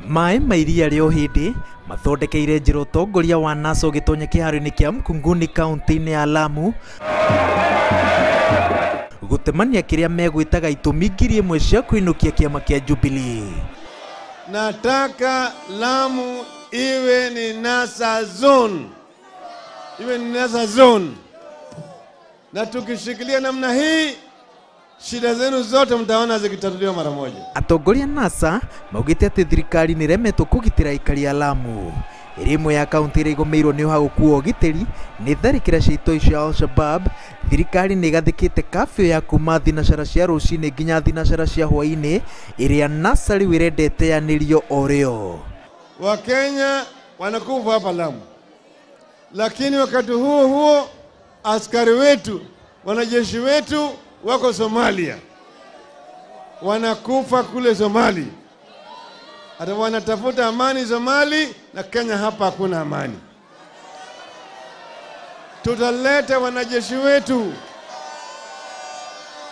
Maĩ ma iria rĩa Ũhĩndĩ mathondekeire njĩra ũtongoria wa NASA ũgĩtonya kĩharo-inĩ kĩa Mkunguni kaunti-inĩ ya Lamu gũtemania kĩrĩa megwĩtaga itũmi 1000 cia kũinũkia kĩama kĩa Jubilee. Nataka Lamu iwe ni NASA zone, iwe ni NASA zone, na tukishikilia namna hii shida zenu zote mtaona zikitatuliwa mara moja. Atongoria NASA maugĩte atĩ thirikari nĩ ĩremetwo kũgitĩra aikari a Lamu. Ĩrĩa ĩmwe ya kaunti ĩrĩa ĩgũmĩirwo nĩ ũhagũku wa ũgitĩri nĩ tharĩkĩra cia itoi cia Al-Shabab. Thirikari nĩ ĩgathĩkĩte kafyu ya kuma thinacara cia rũcinĩ nginya thinacara cia hwaĩ-inĩ ĩrĩa NASA rĩu ĩrenda ĩteanĩrio o rĩo. Wakenya wanakufa hapa Lamu, lakini wakati huo huo askari wetu, wanajeshi wetu wako Somalia, wanakufa kule Somali. Hata wanatafuta amani Somali, na Kenya hapa hakuna amani. Tutaleta wanajeshi wetu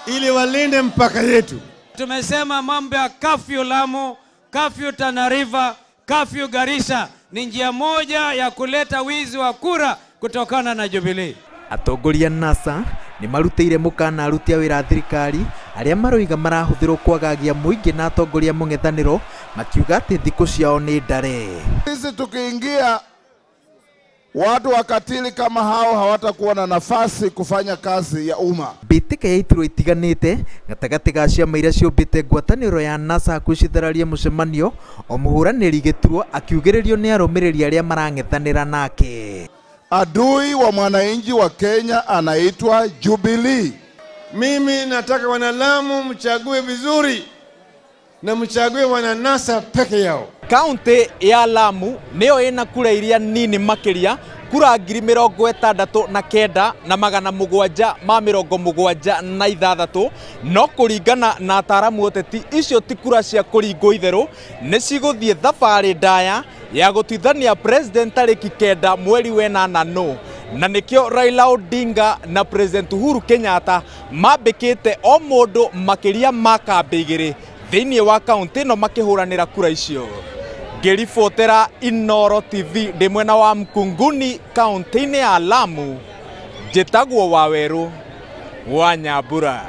ili walinde mpaka yetu. Tumesema mambo ya kafyu Lamu, kafyu Tana River, kafyu Garissa ni njia moja ya kuleta wizi wa kura kutokana na Jubilee. Atongoria NASA nĩ marutĩire mũkana aruti a wĩra a thirikari arĩa maroiga marahũthĩrwo kwagagia mũingĩ na atongoria mũng'ethanĩro makiuga atĩ thikũ ciao nĩ ndare. Sisi tukiingia, watu wakatili kama hao hawatakuwa na nafasi kufanya kazi ya umma. Mbĩtĩka ya iturwa itiganĩte gatagatĩ ga ciama iria ciũmbĩte ngwatanĩro ya NASA hakuhĩ cithararie mũcemanio o mũhũranĩri gĩturwa akiugĩrĩrio nĩ arũmĩrĩri arĩa marang'ethanĩra nake. Adui wa mwananchi wa Kenya anaitwa Jubilee. Mimi nataka wanalamu mchague vizuri na mchague wana NASA peke yao. Kaunti ya Lamu nĩyo ĩna kura iria nini makĩria, kura 69,776, no kũringana na ataaramu ũteti icio ti kura cia kũringwo itherũ, nĩ cigũthiĩ thabarĩ ndaya ya gũtuithania president tarĩki 9 mweri wa 8 nũ, na nĩkĩo Raila Odinga na President Uhuru Kenyatta mambĩkĩte o mũndũ makĩria ma kambĩ 2 thĩinĩ wa kaunti ĩno makĩhũranĩra kura icio. Ngĩribotera Inooro TV ndĩ mwena wa Mkunguni kaunti-inĩ ya Lamu, njĩtagwo Wawerũ wa Nyambura.